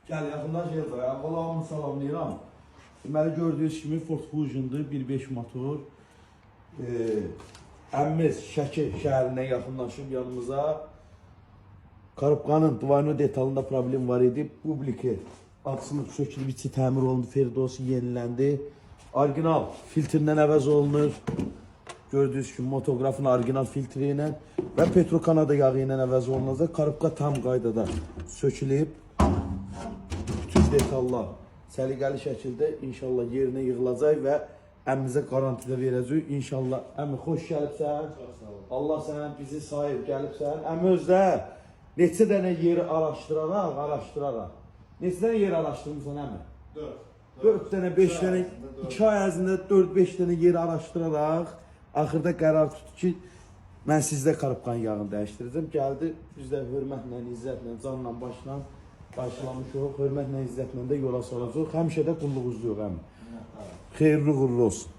Gəl yaxınlaş Elza. Əvvəla hamını salamlayıram. Deməli gördüyünüz kimi Ford Fusion'dur, 1.5 motor. Əmimiz Şəki şəhərindən yaxınlaşıb yanımıza. Karobkanın dvayno detalında problem var idi. Publiki açılıb sökülüb içi təmir olundu, Ferdosu yeniləndi. Orijinal filtrdən əvəz olunur. Gördüyünüz kimi motoqrafın orijinal filtri ilə və Petro Kanada yağı ilə əvəz olunacaq. Karobka tam qaydada sökülüb. Bütün detallar səliqəli şəkildə inşallah yerinə yığılacaq və əmmizə qarantidə verəcək. İnşallah əmi xoş gəlibsən. Allah sənə bizi sahib gəlibsən. Əmi özdə neçə dənə yeri araşdıraraq. Neçə dənə yer araşdırmısan əmi? 4. 4 dənə, 5 dənə, 2 ay ərzində 4-5 dənə yer araşdıraraq axırda qərar tutdu ki, mən sizdə karobkan yağını dəyişdirəcəm. Gəldi, biz də hörmətlə, izzətlə, canla, başla qarşılamışıq. Hörmətlə, izzətlə də yola salacağıq. Həmişə də qulluğuzduyuq əmi. Xeyirli uğurlu olsun.